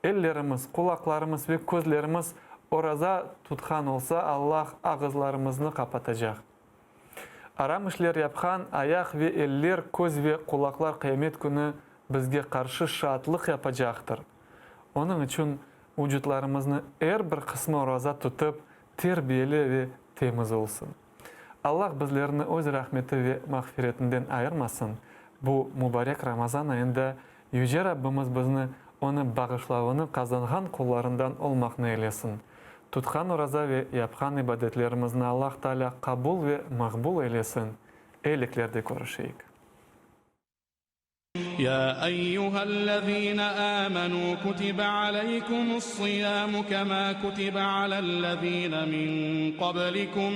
Ellerimiz, qulaqlarımız ve közlerimiz oraza tutqan olsa, Allah ağızlarımıznı qapatacaq. Aram işler yapqan ayaq ve eller, köz ve qulaqlar qıyamet künü bizge qarşı şaatlıq yapacaqtır. Onıñ içün vucutlarımıznı er bir qısmı oraza tutıp, terbiyeli ve temiz olsun. Allah bizlerni Öz rahmeti ve mağfiretinden ayırmasın. Bu mubarek Ramazan ayında Yüce Rabbimiz bizni Onı bağışlavını qazanğan qullarından olmaqnı eylesin. Tutqan oraza ve yapqan ibadetlerimizni Allah Taalâ qabul ve maqbul eylesin. Eyliklerde körüşeyik. Ya eyyühellezine âmenû kutibe aleykumus-siyâmu kemâ kutibe alellezîne min qablikum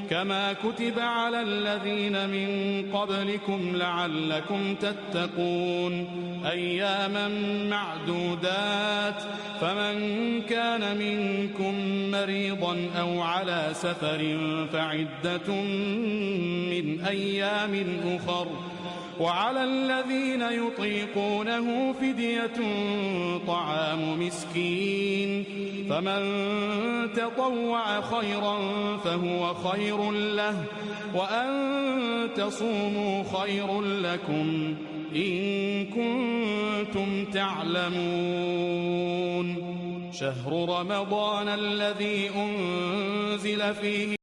kemâ kutibe alellezîne min qablikum leallekum tettekûn eyyâmen me'dûdât femen kâne minkum merîdan ev alâ seferin feiddetun min eyyâmin uhar. Ve alellezîne yutîkûnehu fidyetun ta'âmu miskîn, femen tetavva'a hayran fehuve hayrun leh, ve en tesûmû hayrun lekum in kuntum te'lemûn. Şehru Ramazânellezî unzile fîhi.